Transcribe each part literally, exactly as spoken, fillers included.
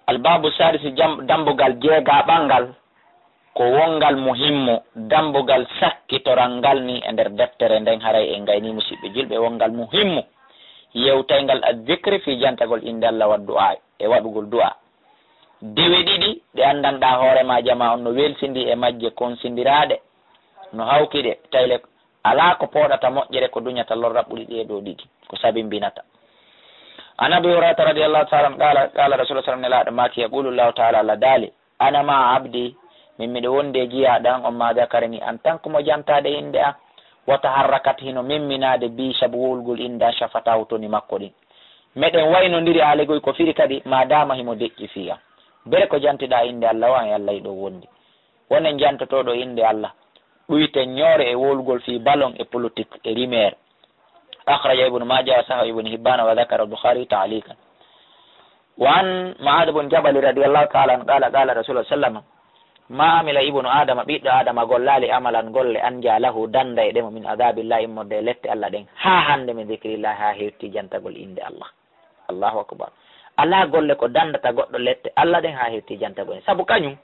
Albaabu saadisi, jam-, dambugal jeegaɓal ngal, ko wonngal muhimmu, dambugal sakkitoral ngal ni e nder deftere nden, haray en ngayni, musiɓɓe julɓe, wonngal muhimmu, yewtayngal azzikri, fii jantagol innde Allah, wa du'a, e waɗugol du'a. Dewe ɗiɗi ɗe anndanɗaa hoore maa, jamaa on no welsindii e majje konsindiraaɗe, no hawki ɗe, tayle alaa ko pooɗata moƴƴere ko duñata lorra ɓuri ɗee ɗoo ɗiɗi, ko sabimbinata. An Abi Hurayrata radiyallahu ta'ala anhu qala, qala Rasulullah sallallahu alaihi wasallam, nelaaɗo maaki, yaqulu Allahu ta'ala, Allah daali, "Ana ma'a abdi, min miɗo wondi e jiyaaɗo an on, ma dhakarani, en tant que mo jantaade innde an, wa taharrakat, hino memminaade bi sabu wowlugol innde an, shafatahu, toni makko ɗin. Meɗen waynondiri haalegoy, ko firi kadi, ma dama himo deƴƴi fii an. Bere ko jantiɗaa innde Allah o, an e Allah hiɗon wondi." Wonen jantotooɗo innde Allah, ɗuyten ñoore e wowlugol fii ballon e politik e rimeer. Akhraja Ibnu Maaja wa sahahu Ibnu Hibbaana wa dhakara Bukhari ta'liqan. Wa an Mu'aad bun Jabal radiyallahu ta'ala anhu qala, qala Rasulullah sallallahu alaihi wasallam, "Ma amila ibnu Adama, ɓiɗɗo Adama gollaali amalan golle, anja lahu, danda e ɗe mo, min adhabillah, immorde e lette Allah ɗen, haa hande, min dhikrillah, haa hewti jantagol innde Allah." Allahu akbar. Alaa golle ko dandata goɗɗo lette Allah ɗen haa hewti jantagol en. Sabu kañum,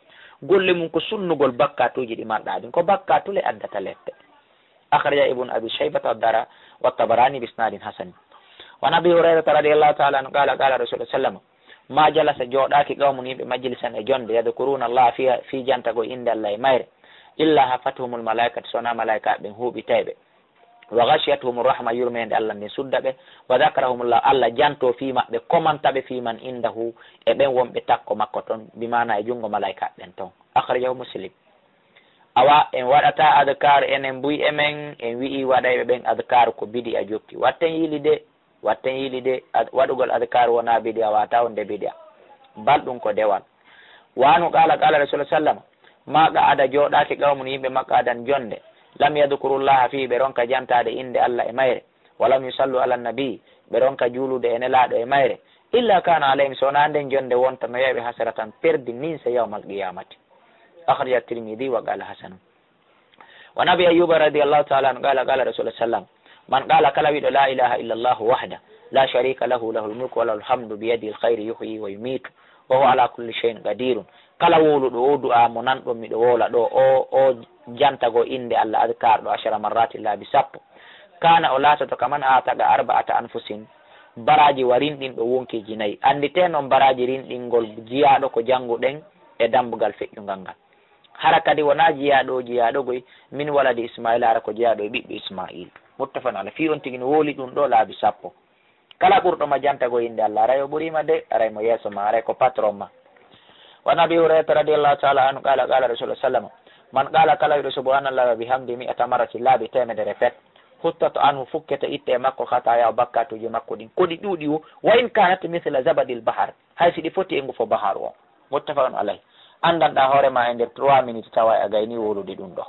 golle mum ko sunnugol bakkaatuuji ɗi marɗaa ɗin. Ko bakkaatu le addata lette. Akhraja Ibn Abi Shaybata wa Dara-, wa Tabarani bi isnadin hasan. Wa an Abi Hurayrata radiyallahu ta'ala anhu qala, qala Rasulullah sallallahu alaihi wasallam, "Ma jalasa, jooɗaaki, qawmun, yimɓe, majlisan, e jonde, yadhkuruna Allah, fii, fii jantagol innde Allah e mayre, illa hafathumul malaikatu, so wonaa malaikaaɓe ɓen huuɓitay ɓe. Wa ghashiyatuhumur rahma, yurmeende Allah nden sudda ɓe. Wa dhakarahumullah, Allah janto fii maɓɓe, komanta ɓe fii man indahu, e ɓen wonɓe takko makko ton, bi maana e junngo malaikaaɓe ɓen ton." Akhrajahu Muslim. Awa, en waɗata adkar enen buy e men, en wi'i waɗayɓe ɓen adkar ko bidi'a jokki. Watten yiili de, watten yiili de, ad-, waɗugol adkar wonaa bidi'a, wata wonde bidi'a. Bal ɗum ko dewal. Wa anhu qala, qala Rasulullah sallallahu alaihi wasallam, "Ma qa'ada, jooɗaaki, qawmun, yimɓe, maq'adan, jonde, lam yadhkurullaha fii, ɓe ronka jantaade innde Allah e mayre, wa lam yusallu ala nabi, ɓe ronka juulude e nelaaɗo e mayre, illa kana alayhim, so wonaa nden jonde wonta no yaɓe, hasratan, perdi, ninse, yawmal qiyamati." Akhraja Tirmidhi wa qala hasanun. Wa an Abi Ayyuba radiyallahu ta'ala anhu qala, qala Rasulullah sallam, "Man qala, kala wiɗo la ilaha illa Allah wahda, la sharika lahu, lahul mulku wa lahul hamdu, bi yadihil khayru, yuhyi wa yumitu, wa huwa ala kulli shay'in qadirun." Kala wowluɗo o du'a mo nanɗon miɗo wowla ɗo, o, o jantago innde Allah adkar ɗo ashara marratin, laabi sappo. Kana, o laatoto, kaman ataqa arba'ata anfusin, baraaji wa rinɗinɗo wonkiiji nayi. Annditee non baraaji rinɗingol jiyaaɗo ko jannguɗen e dambugal feƴƴungal ngal. Hara kadi wonaa jiyaaɗo o jiyaaɗo goy min waladi Ismail, hara ko jiyaaɗo e ɓiɓɓe Ismail. Muttafaqun alayh. Fii on tigi no wowli ɗum ɗo laabi sappo. Kala ɓurɗo ma jantago innde Allah, aray o ɓurii ma de, aray mo yeeso ma, aray ko patron ma. Wa an Abi Hurayrata radiyallahu ta'ala anhu qala, qala Rasulullah sallallahu alaihi wasallam, "Man qala, kala wiɗo subhanallahi wa bihamdi mi'ata marrati, laabi teemedere pet, huttat anhu, fukkete, itte e makko, khataya, bakkaatuuji makko ɗin, ko ɗi ɗuuɗi wo, wa in kanat mithla zabadil bahar, hay si ɗi foti e ngufo baharu on." Muttafaqun alayh. Anndanɗaa hoore ma e nder trois minutes tawa a gayni wowlude ɗum ɗo.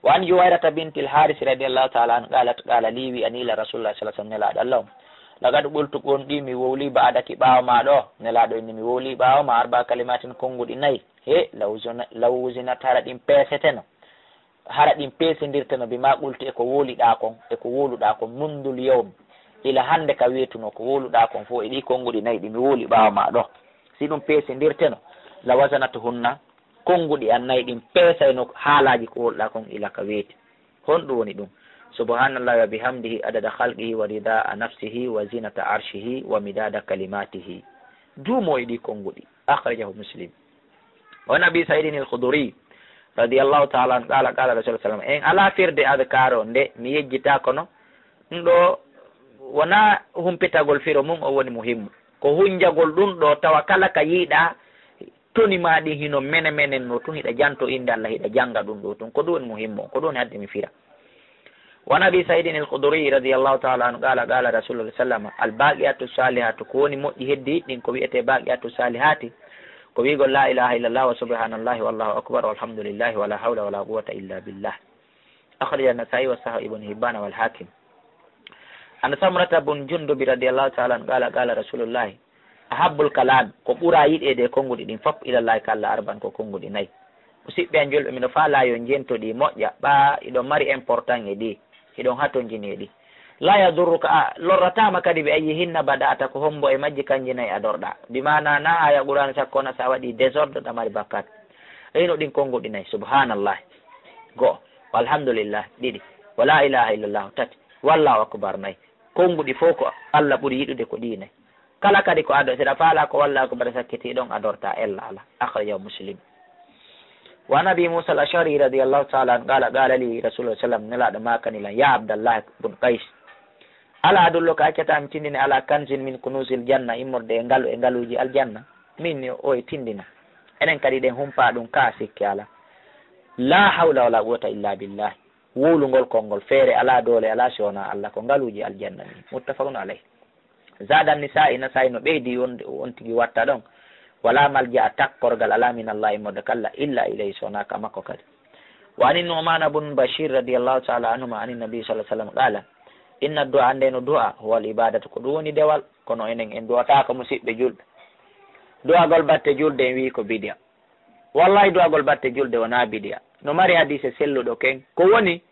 Wa an Juwayrata bintil Haris radiyallahu ta'ala anha qalat, qala li, wi'ani la Rasulullah sallallahu alaihi wasallam, nelaaɗo Allah on, laqad qultu, gonɗi mi wowli, ba'daki, ɓaawo ma ɗo, nelaaɗo inni mi wowli ɓaawo ma arba'a kalimatin, konnguɗi nayi. He, law zuna-, law wuzinat, hara ɗin peeseteno, hara ɗin peesindirteno, bima qulti, e ko wowliɗaa kon, e ko wowluɗaa kon, mundul yawm, ila hannde ka weetunoo, ko wowluɗaa kon fof e ɗi konnguɗi nayi ɗi mi wowli ɓaawo ma ɗo, si ɗum peesindirteno, la wazanatuhunna, konnguɗi an nayi ɗin peesayno haalaaji ko wowluɗaa kon ila ka weeti. Honɗum woni ɗum? Subhanallahi wa bihamdihi adada khalqihi wa ridaa nafsihi wa zinata arshihi wa midada kalimatihi. Duumo e ɗi konnguɗi. Akhrajahu Muslim. Wa an Abi Sa'idin al-Khudri radiyallahu ta'ala anhu qala, qala Rasulullah sallallahu alaihi wasallam, en alaa firde adkar o nde mi yejjita, kono ɗum ɗo wonaa humpitagol firo mum, o woni muhimmu. Ko hunjagol ɗum ɗo tawa kala ka yiiɗaa toni ma ɗin hino mene menen no tun, hiɗa janto innde Allah, hiɗa jannga ɗum ɗo tun. Ko ɗum woni muhimmu on, ko ɗum woni hadde mi fira. Wa an Abi Sa'idin al-Khudri radiyallahu ta'ala anhu qala, qala Rasulullah sallallahu alaihi wasallam, al-baqiyatu salihatu, ko woni moƴƴi heddi ɗin ko wi'ete baqiyatu salihati, ko wi'gol la ilaha illallah wa subhanallahi wallahu akbar walhamdulillahi wala hawla wala quwwata illa billah. Akhraja an-Nasa'i wa sahahu Ibn Hibban wal Hakim. An Samrata bun Jundubi radiyallahu ta'ala anhu qala, qala Rasulullah, ahabbul kalam, ko ɓura yiɗeede e konnguɗi ɗin fof, ilallahi, ka Allah, arba'un, ko konnguɗi nayi. Musiɓɓe an julɓe, miɗo faalaa yo njentoɗi moƴƴa, ɓa hiɗon mari important e ɗi, hiɗon hatonjini e ɗi. La yadurruka, a lorrataama kadi, bi ayyihinna bada'ta, ko hombo e majji kanji nayi adorɗa. Bi maana na aya Qur'an sakko na sa waɗi désordre ɗa mari bakkat. Eyno ɗin konguɗi nayi, subhanallah. Go'o. Walhamdulillah, ɗiɗi. Wala ilaha illallah, tati. Wallahu akbar, nayi. Konguɗi fof ko Allah ɓuri yiɗude ko ɗi nayi. Kala kadi ko ado, seɗa faala ko Allahu akbar sakkiti ɗon adorta, ella ala. Akhrajahu Muslim. Wa an Abi Musa al-Ash'ari radiyallahu ta'ala anhu qala, qala li Rasulullah sallam, nelaɗo makani lan, ya Abdallah bun Qais, ala adulluka, accata mi tindini, ala kanzin min kunuzil janna, immorde e ngalu e ngaluji aljanna? Min ni o e tindina. Enen kadi ɗen humpa ɗum ka sikke ala. La hawla wala quwwata illa billah. Wowlugol konngol, feere alaa, doole alaa, si wonaa Allah, ko ngaluuji aljanna ni. Muttafaqun alayh. Zada Nisa'i, Nasa'i no ɓeydi on, on tigi watta ɗon. Wala malja'a, takkorgal alaa, min Allah, immorde ka Allah, illa ilayhi, si wonaa ka makko kadi. Wa ani Nu'man bun Bashir radiyallahu ta'ala anhuma ani Nabi sallallahu alaihi wasallam qala, inna du'a, ande no du'a, huwa al ibadatu, ko ɗum woni dewal, kono enen en du'ataako, musiɓɓe julɓe. Du'agol batte julde en wi'i ko bidi'a. Wallahi, du'agol batte julde wonaa bidi'a. No mari hadise selluɗo ken. Ko woni,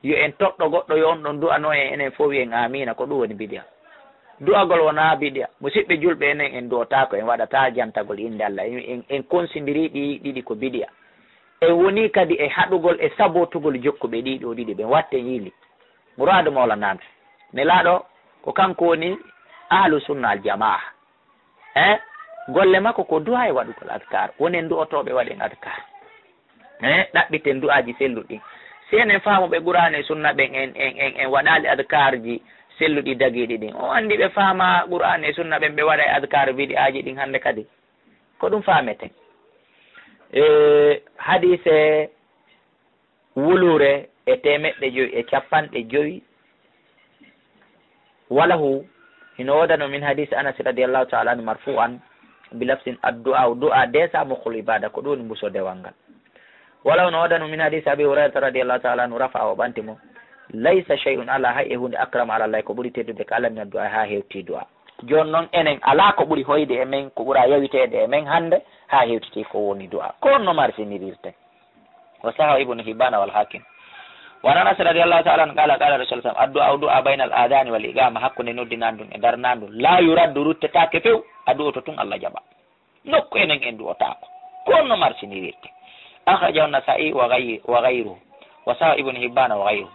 yo en toɗɗo goɗɗo, yo on ɗon du'ano en, enen fof wi'en amiina, ko ɗum woni bidi'a. Du'agol wonaa bidi'a. Musiɓɓe julɓe, enen en du'otaako, en waɗataa jantagol innde Allah. En, en, en konsindiri ɗi ɗiɗi ko bidi'a. En woni kadi e haɗugol e sabotugol jokkuɓe ɗi ɗo ɗiɗi ɓen. Watten yiili. Muraadu Mawlanaaɓe. Nelaaɗo ko kanko woni ahlu sunna al jamaa. Eh, golle makko ko du'a e waɗugol adkar. Wonen du'otooɓe, waɗen adkar. Eh, ɗaɓɓiten du'aaji selluɗi. Si enen faamuɓe Qur'aana e Sunna ɓen en, en, en, en waɗaali adkarji selluɗi dagiiɗi ɗin. O anndi ɓe faama Qur'aana e Sunna ɓen, ɓe waɗa e adkar bidi'aaji ɗin hannde kadi. Ko ɗum faameten. Eh, hadise wuluure e teemeɗɗe jowi e capanɗe jowi. Walahu, hino woodano min hadis Anas radiyallahu ta'ala anhu marfu'an, bi lafsin addu'a, du'a desa mukhul ibada, ko ɗum woni mbuso dewal ngal. Walahu no woodano min hadis Abi Hurairata radiyallahu ta'ala anhu rafa'a, o ɓanti mo, laysa shay'un, ala hay e huunde, akrama ala Allah, ko ɓuri teddude ka Allah min addu'a, ha hewti du'a. Jooni non enen alaa ko ɓuri hoyde e men, ko ɓura yawiteede e men hannde, ha hewtiti ko woni du'a. Ko on no marsinirirten. Wa sahahu Ibnu Hibbana wal Hakim. Wa an Anas radiyallahu ta'ala anhu qala, qala Rasul sallam, addu'a du'a baynal adani wal iqama, hakkunde noddinandun e darnandun, la yuraddu, ruttetaake few, a du'oto tun Allah jaɓa. Nokku enen en du'otaako. Ko on no marsinirirte. Akhrajahu Nasa'i wa ghayy-, wa ghayruhu. Wa sahahu Ibnu Hibbana wa ghayruhu.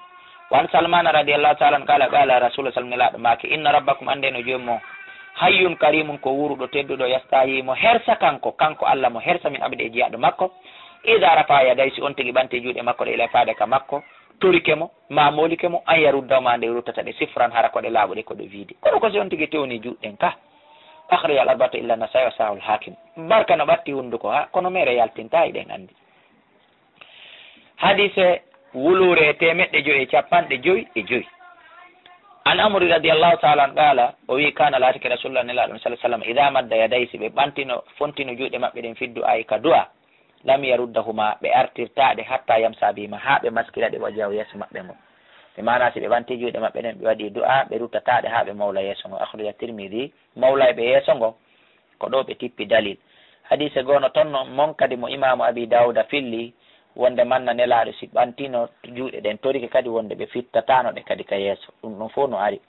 Wa an Salmana radiyallahu ta'ala anhu qala, qala Rasul sallam, nelaaɗo maaki, inna rabbakum, annde no joomum on, hayyun karimun, ko wuuruɗo tedduɗo, yastahi, mo hersa kanko, kanko Allah mo hersa, min abdi, e jiyaaɗo makko, idha rafa'a yadayhi, si on tigi ɓanti juuɗe makko ɗe ila, faade ka makko, torike mo, ma moolike mo, an yaruddahuma, nde ruttata ɗe, sifran, hara ko ɗe laaɓuɗe, ko ɗe viide. Kono ko si on tigi tewni juuɗe ɗen ka. Akhrajahu al arba'atu illa Nasa'i wa sahahu al Hakim. Barka no ɓatti hunduko, ha, kono mere yaltinta, hiɗen anndi. Hadise wuluure e teemeɗɗe jowi e capanɗe jowi e jowi. An Amri radiyallahu ta'ala anhu qala, o wi, kana, laatike Rasulullah, nelaaɗo sallallahu alaihi wasallam, idha madda yadayhi, si ɓe ɓantino, fontino juuɗe maɓɓe ɗen, fi du'a, ka du'a, lam yaruddahuma, ɓe artirtaa ɗe, hatta yamsaha bihima, haa ɓe maskira ɗe, wajhahu, yeeso maɓɓe ngon. Bi maana, si ɓe ɓanti juuɗe maɓɓe ɗen, ɓe waɗi du'a, ɓe ruttataa ɗe haa ɓe mawla yeeso ngon. Akhraja Tirmidhi, mawlayɓe yeeso ngon, ko ɗo ɓe tippi dalil. Hadise goo no ton non, mon kadi mo Imaamu Abi Dawuda filli, wonde manna nelaaɗo si ɓantino juuɗe ɗen, torike kadi wonde ɓe fittataano ɗe kadi ka yeeso. Ɗum ɗon fof no ari.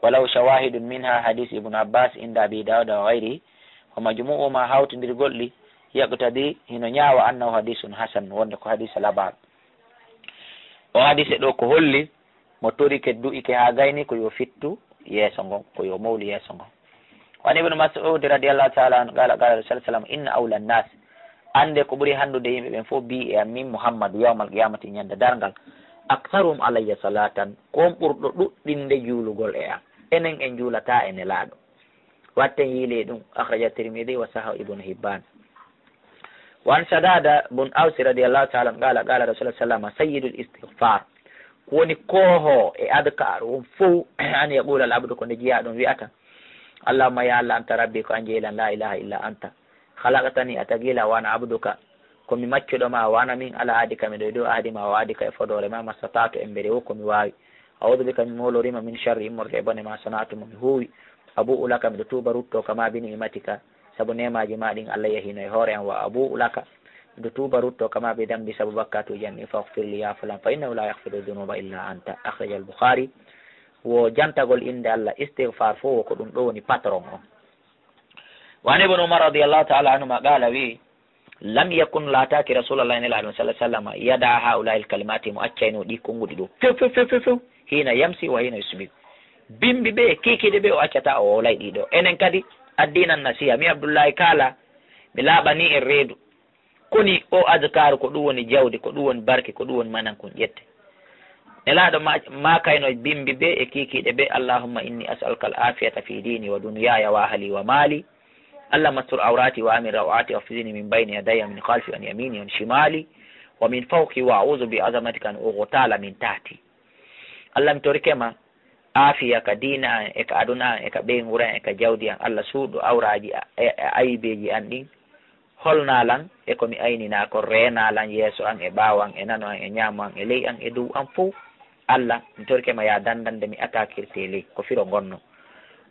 Walaw shawahidun minha hadis Ibnu Abbas inda Abi Dawuda wa ghayrihi, wa majmu'u ma, hawtindirgol ɗi, yaqtadi, hino ñaawa, annahu hadisun hasan, wonde ko hadise labaaɗo. O hadise ɗo ko holli mo torike du'ike haa gayni ko yo fittu yeeso ngon, ko yo mawlu yeeso ngon. Wa an Ibnu Mas'ud radiyallahu ta'ala anhu qala, qala Rasul sallam, inna awla nnas, annde ko ɓuri hanndude yimɓe ɓen fof bi e am min Muhammadu yawmal qiyamati, ñande darngal, aktharuhum alayya salatan, ko on ɓurɗo ɗuɗɗinde juulugol e am. Enen en juulataa e nelaaɗo. Watten yiili ɗum. Akhraja Tirmidhi wa sahahu Ibnu Hibban. Wa an Shadada bun Awsi radiyallahu ta'ala anhu qala, qala Rasulullah sallallahu alaihi wasallam, sayyidul istighfar, ko woni kooho e adkar on fow, an yaqula al abdu, ko nde jiyaa ɗum wi'ata, Allahumma, ya Allah, anta rabbi, ko an jeyi lan, la ilaha illa anta, khalaqtani, a tagi lan, wa ana abduka, ko mi maccuɗo ma, wa ana min ala ahdika, miɗo e dow ahdi ma, wa wa'dika, e fodoore ma, mastata'tu, embere wo ko mi waawi. A'udhu bika, mi mooloriima, min sharri, immorde e bone ma, sana'tu, mo mi huuwi. Abu'u laka, miɗo tuuba rutto, kama bi ni'matika, sabu neemaaji ma ɗin, alayya, hino e hoore am, wa abu'u laka, miɗo tuuba rutto, kama bi dambi, sabu bakkatuuji am ɗin, faghfir li, yaafo lan, fa innahu la yaghfiru dhunuba illa anta. Akhraja al Bukhari. wo jantagol innde Allah, istigfaar fof wo ko ɗum ɗo woni patron on. Wa an Ibn Umar radiyallahu ta'ala anhuma qala, wi'i, lam yakun, laataaki Rasulallah nelaaɗo sallallahu alaihi wasallam yada haula'il kalimati, mo accayno ɗi konnguɗi ɗo few, few, few, few, few, hina yamsi wa hina yusbih. Bimbi ɓe, kiikiiɗe ɓe o accata, o wolay ɗi ɗo. Enen kadi, addinan nasiha, mi Abdullahi kaala, mi laaɓani en reedu. Koni o azkaaru, ko ɗum woni jawdi, ko ɗum woni barke, ko ɗum woni manan kun ƴette. Nelaaɗo ma-, maakayno bimbi ɓe e kiikiiɗe ɓe, "Allahumma inni as'aluka al-afiyata fi dini wa dunyaya wa ahli wa mali. Allahumma astur awrati wa amin rawati, wahfizni min bayni yadayya wa min khalfi wa an yamini wa an shimali wa min fawqi wa a'udhu bi azamatika an ughtala min tahti." Allah, mi torike ma aafiya ka diina an, e ka aduna an, e ka ɓeynguure an, e ka jawdi an. Allah, suuɗu awraaji a-, e, e aybeeji an ɗin. Holnaa lan e ko mi ayninaa kon, reenaa lan yeeso an, e ɓaawo an, e nano an, e ñaamo an, e ley an, e dow an fow. Allah, mi torike ma, yaa dandande mi atakirte ley, ko firo ngonno.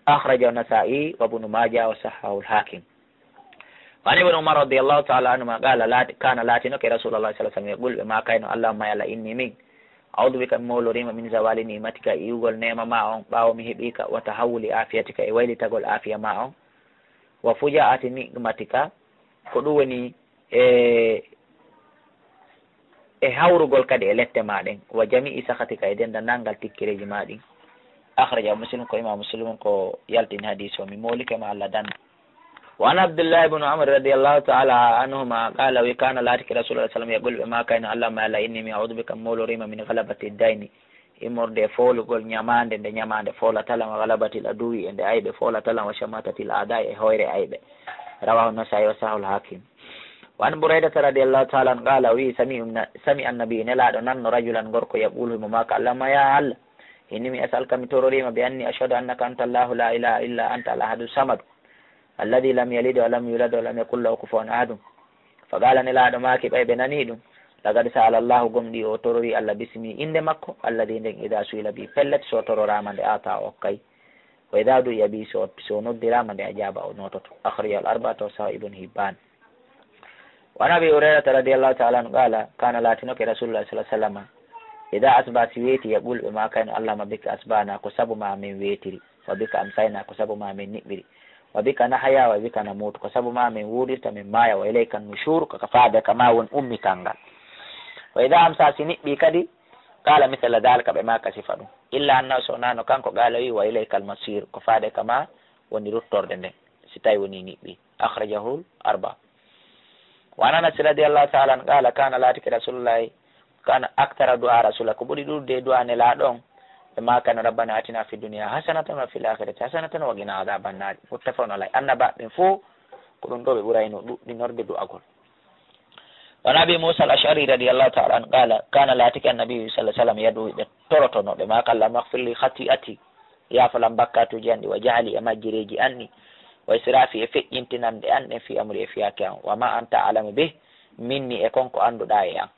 Akhrajahu Nasa'i wa Ibnu Maaja wa sahhahu al-Hakim. Wa an Ibn Umar radiyallahu ta'ala anhuma qala, laati-, kana, laatinoke Rasulullah sallallahu alaihi wasallam, yaqulu, ɓe maakayno, "Allahumma, ya Allah, inni min, a'udhu bika, mi mawloriima, min zawali ni'matika, e iwgol neema ma on, ɓaawo mi heɓii ka, wa tahawuli afiyatika, e waylitagol aafiya ma on, wa fujaati ni'matika, ko ɗum woni e, e hawrugol kadi e lette ma ɗen, wa jami'i sakhatika, e denndanangal tikkireeji ma ɗin." Akhrajahu Muslim, ko Imam Muslim ko yaltini hadis o, mi moolike ma, Allah dan. Wa an Abdullah ibn Amr radiyallahu ta'ala anhuma qala, wi, kana, laatike Rasulullah sallallahu alaihi wasallam, yaqulu, ɓe maakayno, "Allahumma, ya Allah, inni, mi a'udhu bika, mi mawloriima, min ghalabati dayni, immorde e foolugol ñamaande, nde ñamaande foolata lan, wa ghalabatil aduwi, e nde ayɓe foolata lan, wa shamatatil a'dai, e hoyre ayɓe." Rawahu Nasa'i wa sahahul Hakim. Wa an Buraydata radiyallahu ta'ala anhu qala, wi, sami, sami annabi, nelaaɗo nanno, rajulan, gorko, yaqulu, himo maaka, "Allahumma, ya Allah, inni, mi as'aluka, mi tororiima, bi anni ashhadu annaka anta Allahu la ilaha illa anta al-ahadu samadu, alladhi lam yalid wa lam yulad wa lam yakul lahu kufuwan ahadun." Fa qala, nelaaɗo maaki, ɓay ɓe nanii ɗum, "Laqad sa'ala Allahu, gomɗii o tororii Allah, bismi, innde makko, alladhi, nden, idha su'ila bihi, pellet, so tororaama nde, a'ta, o okkay, wa idha du'iya bihi, so, so noddiraama nde, ajaba, o noototo." Akhrajahu al-arba'atu wa sahhahu Ibn Hibban. Wa an Abi Hurayrata radiyallahu ta'ala anhu qala, kana, laatinoke Rasulullah sallallahu alaihi wasallam, idha asbaha, si weeti, yaqulu, ɓe maakayno, "Allahumma bika asbahna, ko sabu ma min weetiri, wa bika amsayna, ko sabu ma min niɓɓiri, wa bika nahya, wa bika namutu, ko sabu ma min wuurirta, min maaya, wa ilayka nushur, ko ka faade ka ma woni ummital ngal." Wa idha amsa, si niɓɓi kadi, qala mithla dhalika, ɓe maaka sifa ɗum. Illa annahu, so wonano kanko, qala, wi, "Wa ilaykal masir, ko faade ka ma woni ruttorde nden, si tawi woni niɓɓi." Akhrajahul arba. Wa an Anas radiyallahu ta'ala anhu qala, kana, laatike Rasulullahi, kana akthara du'a Rasulullah, ko ɓuri ɗuuɗude e du'a nelaaɗo on, ɓe maakano, "Rabbana atina fid dunya hasanatan wa fil akhirati hasanatan wa qina adhaban nar." Muttafaqun alayh. Annabaaɓe ɓen fof ko ɗum ɗo ɓe ɓurayno ɗuɗɗinorde du'agol. Wa an Abi Musa al-Ash'ari radiyallahu ta'ala anhu qala, kana, laatike Annabi sallallahu alaihi wasallam, yad'u, ɓe torotono, ɓe maaka, "Allahumma ighfir li khati'ati, yaafolan bakkatuuji an ɗi, wa jahli, e majjireeji an ɗi, wa israfi, e feƴƴintinande an ɗen, fi amri, e fiyaake an, wa ma anta a'lamu bih minni, e kon ko annduɗaa e an.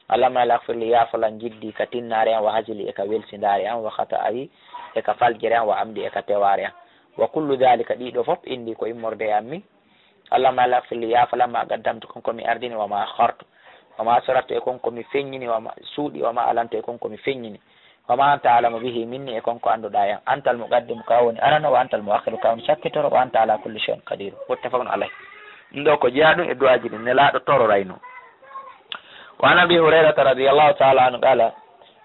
Allahumma ighfir li, yaafolan jiddi ka tinnaare an, wa hazli, e ka welsindaare an, wa khata'i, e ka faljere an, wa amdi, e ka tewaare an. Wa kullu dhalika, ɗiɗo fof, indi, ko immorde e an min. Allahumma ighfir li, yaafolan, ma qaddamtu, kon ko mi ardini, wa ma akhartu, wa ma asrartu, e kon ko mi feññini, wa ma suuɗi, wa ma alantu, e kon ko mi feññini. Wa ma anta a'lamu bihi minni, e kon ko annduɗaa e an. Antal muqaddimu, ka woni arano, wa antal mu'akhiru, ka woni cakkitoro, wa anta ala kulli shay'in qadir." Muttafaqun alayh. Ɗum ɗo ko jeyaa ɗum e du'aaji ɗi nelaaɗo tororayno. Wa an Abi Hurayrata radiyallahu ta'ala anhu qala,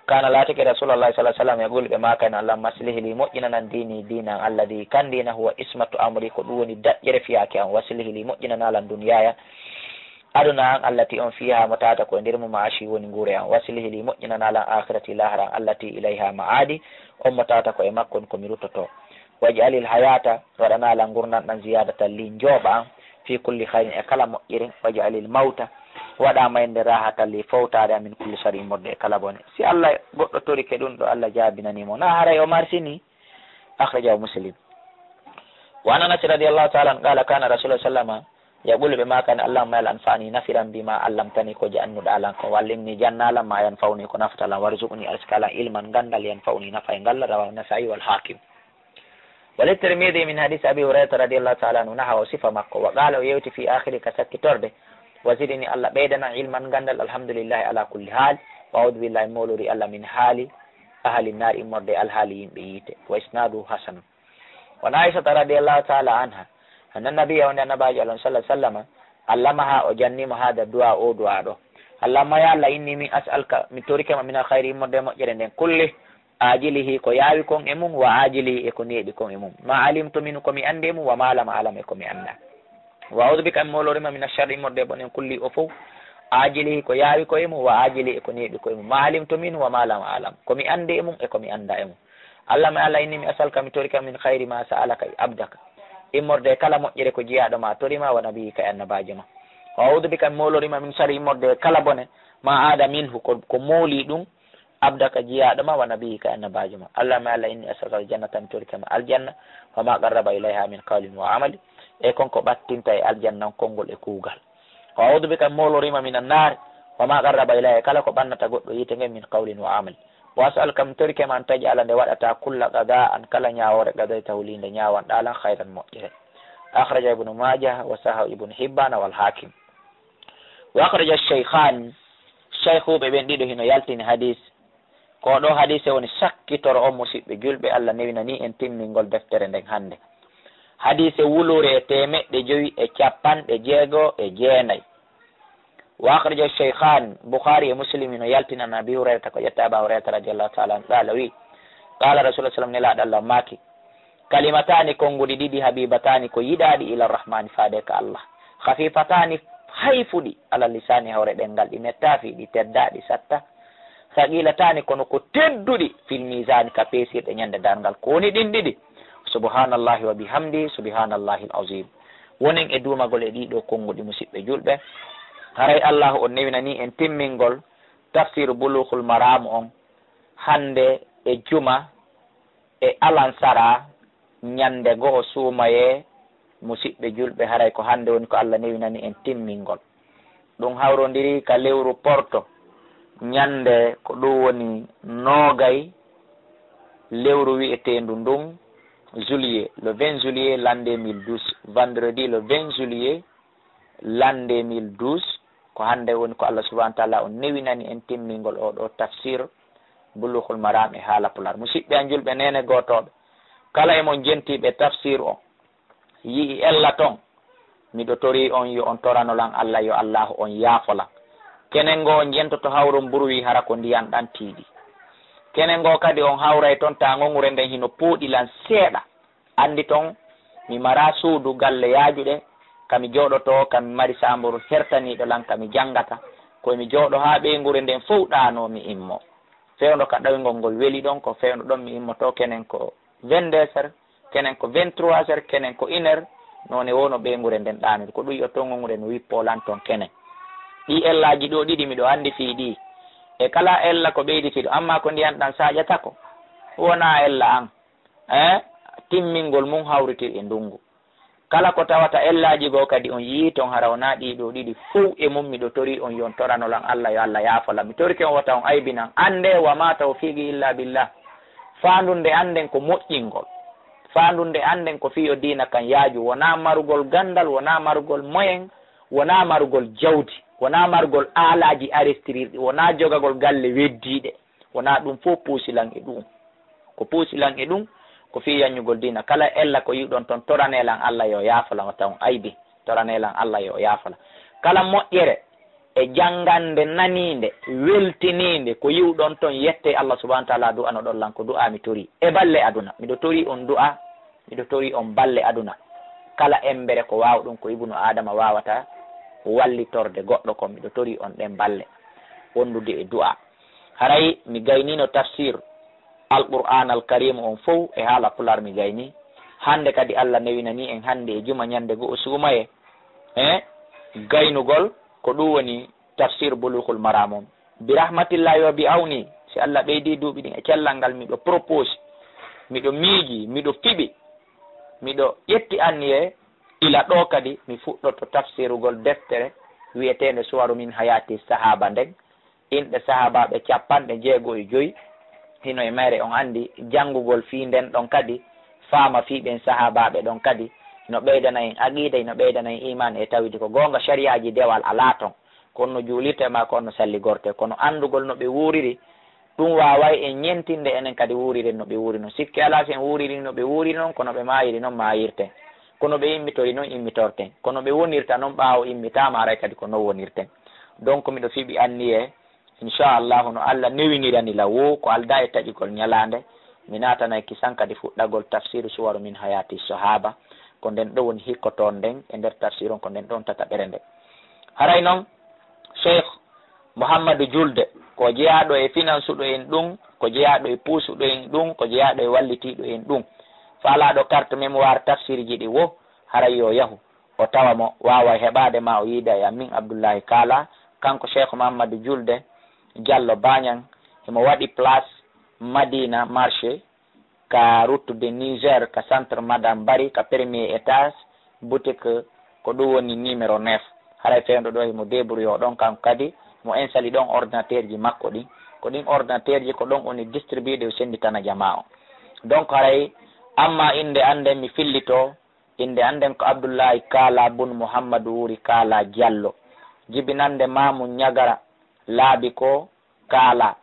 kana, laatike Rasulullah sallallahu alaihi wasallam, yaqulu, ɓe maakano, "Allahumma aslih li, moƴƴinanan, dini, diina an, alladhi, kan diina, huwa ismatu amri, ko ɗum woni daƴƴere fiyaake an, wa aslih li, moƴƴinanalan, dunyaya, aduna an, allati, on, fiha, mo tawata ko e nder mum, ma'ashi, woni nguure an, wa aslih li, moƴƴinanalan, akhirati, lahara an, allati ilayha ma'adi, on, mo tawata ko e makko woni ko mi ruttoto. Waj'alil hayata, waɗanalan ngurndan ɗan, ziyadatan li, njooɓa an, fi kulli khairin, e kala moƴƴere. Waj'alil mawta, waɗa mayde, rahatan li, fowtaare an, min kulli sharrin, immorde e kala bone." Si Allah goɗɗo torike ɗum ɗo, Allah jaabinanii mo, na haray o marsini. Akhrajahu Muslim. Wa an Anas radiyallahu ta'ala anhu qala, kana Rasulullah sallama yaqulu, ɓe maakano, "Allahumma, ya Allah, anfa'ni, nafiran, bima allamtani, ko jannuɗaa lan kon, wa allimni, jannalan, ma yanfa'uni, ko nafata lan, warzuqni, arsikalan, ilman, ganndal, yanfa'uni, nafay ngal." Rawahu Nasa'i wal Hakim. Wa li Tirmidhi min hadith Abi Hurayrata radiyallahu ta'ala anhu, nahawa, o sifa makko, wa qala, o yewti, fi akhiri, ka sakkitorde, "Wa zidni, Allah ɓeydanan, ilman, ganndal, alhamdulillahi ala kulli hal, wa a'udhu billahi, mi moolori Allah, min hali أهل النار, immorde e alhaali yimɓe yiite. وإسناده حسن. وعن عائشة رضي الله تعالى عنها أن النبي, wonde Annabaajo Allah صلى الله عليه وسلم, علمها, o jannimo, هذا الدعاء, oo du'aa ɗoo. اللهم, ya Allah, إني min أسألك, mi torike ma, من الخير, immorde e moƴƴere nden, كله, عاجله, ko yaawi kon e mum, وآجله, e ko neeɓi kon e mum, ما علمت منه, ko mi anndi e mum, وما لم أعلم, e ko mi anndaa. وأعوذ بك, mi moolori ma, من الشر, immorde e bone, كله, o fow, عاجله, ko yaawi ko e mum, وآجله, e ko neeɓi ko e mum, ما علمت منه وما لم أعلم, ko mi anndi e mum e ko mi anndaa e mum. اللهم, ya Allah, إني, mi, أسألك, mi torike ma, من خير ما سألك عبدك, immorde e kala moƴƴere ko jiyaaɗo ma tori ma, ونبيك, e Annabaajo ma. وأعوذ بك, mi moolori ma, من شر, immorde e kala bone, ما عاد منه, ko, ko mooli ɗum, عبدك, jiyaaɗo ma, ونبيك, e Annabaajo ma. اللهم, ya Allah, إني أسألك الجنة, mi torike ma aljanna, وما قرب إليها من قول وعمل, e kon ko ɓattinta e aljanna on konngol e kuugal. وأعوذ بك, mi moolori ma, من النار وما قرب إليها, e kala ko ɓannata goɗɗo yiite ngen, من قول وعمل. وأسألك, mi torike ma, أن تجعل, nde waɗataa, كل قضاء, kala ñaawoore, قضيته لي, nde ñaawanɗaa lan, خيرا, moƴƴere. أخرجه ابن ماجه وصححه ابن حبان والحاكم. وأخرجه الشيخان, shaykhuuɓe ɓen ɗiɗo hino yaltini hadiis. Ko ɗoo hadiise woni sakkitoro on, musiɓɓe julɓe, Allah newinanii en timmingol deftere nden hannde. Hadiise wuluure e teemeɗɗe jowi e cappanɗe jeego e jeenay. وأخرجه الشيخان, Bukhaari e Muslim hino yaltina, عن أبي هريرة, ko ƴetta Abaa Hurayrata رضي الله تعالى عنه قال, wii, قال رسول الله صلى الله عليه وسلم, Nelaaɗo Allah maaki, كلمتان, konnguɗi ɗiɗi, حبيبتان, ko yiɗaaɗi, إلى الرحمن, faade ka Allah, خفيفتان, hayfuɗi, على اللسان, hawre ɗemngal, ɗi mettaafi, ɗi teddaa, ɗi sattaa, ثقيلتان, kono ko tedduɗi, في الميزان, ka peesirɗe ñande darngal. Ko woni ɗin ɗiɗi? سبحان الله وبحمده، سبحان الله العظيم. Wonen e duumagol e ɗii ɗoo konnguɗi, musiɓɓe julɓe. Haray Allaahu on newinanii en timmingol tafsiru Buluughul Maraam on hannde e juma e alansara ñande go'o suumayee, musiɓɓe julɓe, haray ko hannde woni ko Allah newinani en timmingol. Ɗum hawrondiri ka lewru porto, ñande ko ɗum woni noogay lewru wi'eteendu ndun juillet, le vingt juillet l'an deux mille douze, vendredi le vingt juillet l'an deux mille douze, ko hannde woni ko Allah subhanahu wa ta'ala on newinani en timmingol oo ɗoo tafsir Buluughul Maraam e haala Pulaar. Musiɓɓe an julɓe, neene gootooɓe, kala e mon jentiiɓe tafsir on, yi'i ella ton, miɗo torii on yo on torano lan Allah, yo Allaahu on yaafo lan. Kenen ngoo on jentoto hawron burwi, hara ko ndiyan ɗan tiiɗi. Kenen ngoo kadi on hawray ton, taa ŋoŋure nden hino pooɗi lan seeɗa. Anndi ton, mi maraa suudu galle yaajuɗe, ka mi jooɗotoo, ka mi mari saamburu hertaniiɗo lan, ka mi janngata. Ko mi jooɗoo haa ɓeynguure nden fow ɗaanoo, mi immoo. Fewndo ka ɗawingol ngol weli ɗon, ko fewndo ɗon mi immotoo, kenen ko vingt-deux heures, kenen ko vingt-trois heures, kenen ko une heure, noone woo no ɓeynguure nden ɗaanori. Ko ɗum yo ton ŋoŋure no wippoo lan ton kenen. Ɗii ellaaji ɗoo ɗiɗi miɗo anndi fii ɗii. E kala ella ko ɓeyditiiɗo, ammaa ko ndiyan ɗan saaƴata ko, wonaa ella an. Eh, timmingol mun hawritii e ndungu. Kala ko tawata ellaaji goo kadi on yi'ii ton, hara wonaa ɗii ɗoo ɗiɗi fow e mun, miɗo torii on yo on torano lan Allah, yo Allah yaafo lan. Mi torike on wota on aybinan. Anndee, وما توفيقي إلا بالله. Faandunde an nden ko moƴƴingol. Faandunde an nden ko fii yo diina kan yaaju. Wonaa marugol ganndal, wonaa marugol moyen, wonaa marugol jawdi, wonaa marugol aalaaji aristirirɗi, wonaa jogagol galle weddiiɗe. Wonaa ɗum fow puusi lan e ɗum. Ko puusi lan e ɗum, ko fii yanñugol diina. Kala ella ko yi'uɗon ton, toranee lan Allah yo yaafo lan, wata on aybi. Toranee lan Allah yo yaafo lan. Kala moƴƴere e janngande naniinde, weltiniinde, ko yi'uɗon ton, yettee Allah subhanahu wa ta'ala, du'anoɗon lan ko du'aa mi torii. E balle aduna, miɗo torii on du'aa, miɗo torii on balle aduna. Kala embere ko waawuɗum ko ibnu Aadama waawata wallitorde goɗɗo kon, miɗo torii on ɗen balle wondude e du'aa. Haray mi gayniino tafsir Alqur'aan Alkariim on fow e haala Pulaar mi gaynii. Hannde kadi Allah newinanii en hannde e juma ñande go'o suumayee, eh, gaynugol ko ɗum woni tafsir Buluughul Maraam on. Bi rahmatillahi wa bi awni, si Allah ɓeydii duuɓi ɗin e cellal ngal, miɗo propose, miɗo miijii, miɗo fiɓi, miɗo ƴetti anniyee, ila ɗoo kadi mi fuɗɗoto tafsirugol deftere wi'eteende Suwaru min Hayaati Sahaaba nden. Inɗe sahaabaaɓe cappanɗe jeego e joy hino e mayre. On anndi janngugol fii nden ɗon kadi, faama fii ɓen sahaabaaɓe ɗon kadi, no ɓeydana en aqiida, no ɓeydana en iimaan e tawhidi. Ko goonga, sariyaaji dewal alaa ton, kono no juulirtee maa, kono no salligortee, kono anndugol no ɓe wuuriri, Ɗum waaway en ñentinde enen kadi wuuriren no ɓe wuuri non. Sikke alaa, si en wuuriri no ɓe wuuriri non, ko no ɓe maayiri non maayirten. Ko no ɓe immitori non immitorten. Ko no ɓe wonirta non ɓaawo immitaama, aray kadi ko non wonirten. Donc, miɗo fiɓi anniyee, inchallahu, no Allah newinirani la woo, ko aldaa e taƴugol ñalaande, mi naatanay kisan kadi fuɗɗagol tafsiru suwaru min hayati sahaba. Ko nden ɗo woni hikkotoon nden e nder tafsir on, ko nden ɗon tataɓere nden. Haray non, Cheikh Muhammadu Julde, ko jeyaaɗo e finansuɗo en ɗum, ko jeyaaɗo e puusuɗo en ɗum, ko jeyaaɗo e wallitiiɗo en ɗum. Faalaaɗo carte mémoire tafsirji ɗi wo, haray yo yahu, o tawa mo, waawa heɓaade ma o yiida e am, min Abdullahi Kaala, kanko Cheikh Muhammadu Julde Jallo Bañang, himo waɗi place Madina Marché, ka route de Niger, ka centre Madame Bari, ka premier étage, boutique, ko ɗum woni numéro neuf. Haray fewndo ɗo himo débrouillé o ɗon, kanko kadi mo installé ɗon ordinateur ji makko ɗin. Ko ɗin ordinateur ji ko ɗon oni distribué ɗe o sennditana jamaa o. Donc haray, amma innde an nden mi fillito, innde an nden ko Abdullahi Kaala bun Muhammadu Wuri Kaala Jallo. Jibinannde Maamu Ñagara, laabi ko Kaala,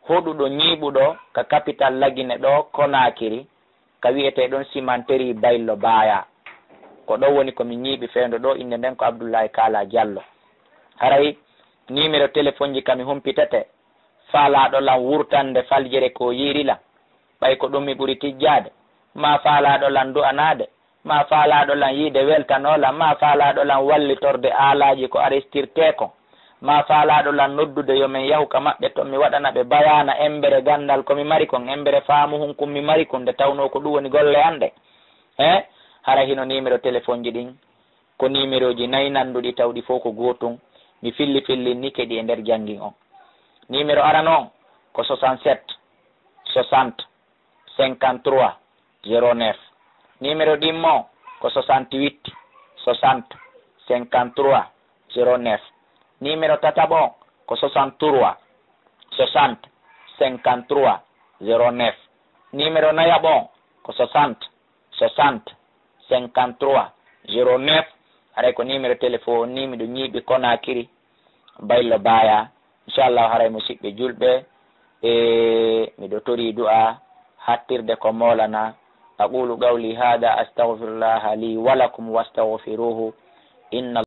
hoɗuɗo ñiiɓuɗo ka kapital Lagine ɗo Konaakiri, ka wi'etee ɗon Simanteri Baylo Baaya. Ko ɗon woni ko mi ñiiɓi fewndo ɗo, innde nden ko Abdullahi Kaala Jallo. Haray niimero telefonji ka mi humpitete, faalaaɗo lan wurtande faljere ko yiiri lan, ɓay ko ɗum mi ɓuri tijjaade, maa faalaaɗo lan du'anaade, maa faalaaɗo lan yiide weltanoo lan, maa faalaaɗo lan wallitorde aalaaji ko aristirtee kon, maa faalaaɗo lan noddude yo men yahu ka maɓɓe ton, mi waɗana ɓe bayaana embere ganndal ko mi mari kon, embere faamu hun kun mi mari kun, nde tawnoo ko ɗum woni golle an ɗen. He, hara hino niimero telefonji ɗin ko niimerooji nayi nannduɗi, taw ɗi fow ko gootun. Mi filli fillinnike ɗi e nder janngin on. Niimero arano on ko soixante-sept soixante cinquante-trois zéro neuf. Niimero ɗimmo ko soixante-huit soixante cinquante-trois zéro neuf. Niimero tataɓo ko soixante-trois soixante cinquante-trois zéro neuf. Niimero nayaɓo ko soixante soixante cinquante-trois zéro neuf. Haray ko niimero téléphone ni miɗo ñiiɓi Konaakiri, Baylo Baaya. Inchallahu, haray musidɓe julɓe, e miɗo torii du'a hattirde ko moolana. أقول قولي هذا أستغفر الله لي ولكم واستغفروه إن